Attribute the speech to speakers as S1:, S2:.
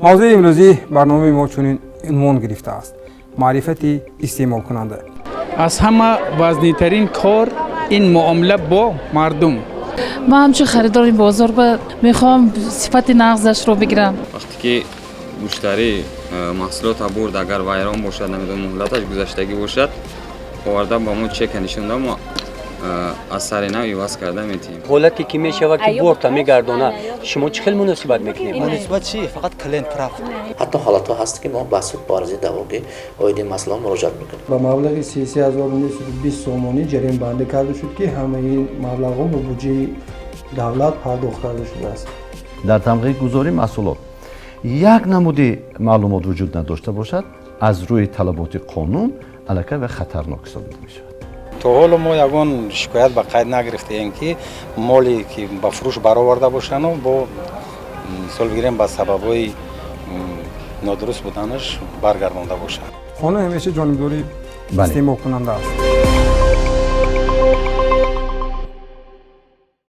S1: Мавзӯи имрӯзии барномаи мо чунин унвон гирифтааст: маърифати истеъмолкунанда.
S2: Аз ҳама вазнитарин кор ин муомила бо мардум.
S3: Ман ҳамчун харидори бозор ба мехоҳам сифати нағзашро бигирам.
S4: Вақте ки муштарӣ маҳсулота бурд, агар вайрон бошад, намедонам, муҳлаташ гузаштагӣ бошад, оварда ба мо чека нишон да, мо аз сари нав иваз карда метиҳем.
S5: Ҳолате ки мешавад, ки борта мегардонад, шумо чӣ хел муносибат мекунед?
S6: Муносибат чи? Фақат клиент прав.
S7: Ҳатто ҳолатҳо ҳаст, ки мо ба суд бо аризаи даъвогӣ оиди ин масъалаҳо муроҷиат мекунем.
S8: Ба маблағи 33 920 сомонӣ ҷаримабандӣ карда шуд, ки ҳамаи ин маблағҳо ба буҷаи давлат пардохт карда шудааст.
S9: Дар тамғагузории маҳсулот як намуди маълумот вуҷуд надошта бошад, аз рӯи талаботи қонун аллакай ва хатарнок ҳисобида мешавад.
S10: То ҳоло мо ягон шикоят ба қайд нагирифтаем, ки моле ки ба фурӯш бароварда бошану бо мисол бигирем, ба сабабҳои нодуруст буданаш баргардонда бошанд.
S1: Қонун ҳамеша ҷонибдори истеъмолкунанда аст.